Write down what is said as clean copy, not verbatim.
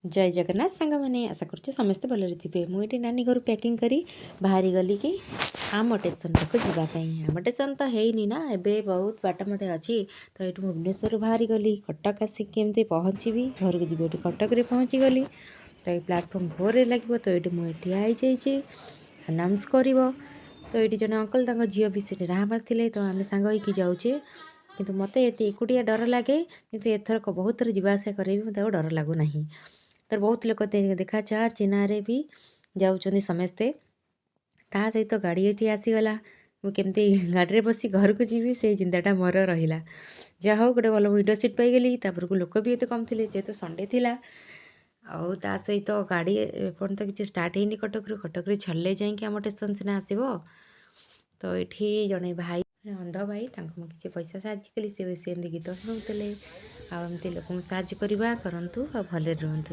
ଜୟ ଜଗନ୍ନାଥ ସାଙ୍ଗମାନେ, ଆଶା କରୁଛି ସମସ୍ତେ ଭଲରେ ଥିବେ। ମୁଁ ଏଠି ନାନୀ ଘରୁ ପ୍ୟାକିଂ କରି ବାହାରି ଗଲି କି ଆମ ଷ୍ଟେସନ୍ ପାଖକୁ ଯିବା ପାଇଁ। ଆମ ଷ୍ଟେସନ୍ ତ ହେଇନି ନା, ଏବେ ବହୁତ ବାଟ ମୋତେ ଅଛି। ତ ଏଇଠୁ ଭୁବନେଶ୍ୱରରୁ ବାହାରି ଗଲି। କଟକ ଆସିକି କେମିତି ପହଞ୍ଚିବି, ଘରକୁ ଯିବି। ଏଠି କଟକରେ ପହଞ୍ଚିଗଲି। ତ ଏଇ ପ୍ଲାଟଫର୍ମ 4ରେ ଲାଗିବ। ତ ଏଇଠି ମୁଁ ଠିଆ ହେଇଯାଇଛି, ଆନାଉନ୍ସ କରିବ। ତ ଏଇଠି ଜଣେ ଅଙ୍କଲ, ତାଙ୍କ ଝିଅ ବି ସେଠି ରାହାମାରେ ଥିଲେ। ତ ଆମେ ସାଙ୍ଗ ହେଇକି ଯାଉଛେ। କିନ୍ତୁ ମୋତେ ଏତେ ଏକୁଟିଆ ଡର ଲାଗେ, କିନ୍ତୁ ଏଥରକ ବହୁତ ଥର ଯିବା ଆସିବା କରେଇ ବି ମୋତେ ଆଉ ଡର ଲାଗୁନାହିଁ। ତ ବହୁତ ଲୋକ ଦେଖା ଚାହାଁ ଚିହ୍ନାରେ ବି ଯାଉଛନ୍ତି ସମସ୍ତେ। ତା ସହିତ ଗାଡ଼ି ଏଠି ଆସିଗଲା। ମୁଁ କେମିତି ଗାଡ଼ିରେ ବସି ଘରକୁ ଯିବି, ସେଇ ଚିନ୍ତାଟା ମୋର ରହିଲା। ଯାହା ହଉ, ଗୋଟେ ଭଲ ୱିଣ୍ଡୋ ସିଟ୍ ପାଇଗଲି। ତାପରକୁ ଲୋକ ବି ଏତେ କମ୍ ଥିଲେ, ଯେହେତୁ ସଣ୍ଡେ ଥିଲା। ଆଉ ତା ସହିତ ଗାଡ଼ି ଏପର୍ଯ୍ୟନ୍ତ କିଛି ଷ୍ଟାର୍ଟ ହେଇନି କଟକରୁ। କଟକରେ ଛାଡ଼ିଲେ ଯାଇକି ଆମ ଷ୍ଟେସନ୍ ସିନା ଆସିବ। ତ ଏଠି ଜଣେ ଭାଇ, ଅନ୍ଧ ଭାଇ, ତାଙ୍କୁ ମୁଁ କିଛି ପଇସା ସାହାଯ୍ୟ କଲି। ସେ ବି ସେମିତି ଗୀତ ଶୁଣୁଥିଲେ। ଆଉ ଏମିତି ଲୋକଙ୍କୁ ସାହାଯ୍ୟ କରିବା କରନ୍ତୁ ଆଉ ଭଲରେ ରୁହନ୍ତୁ।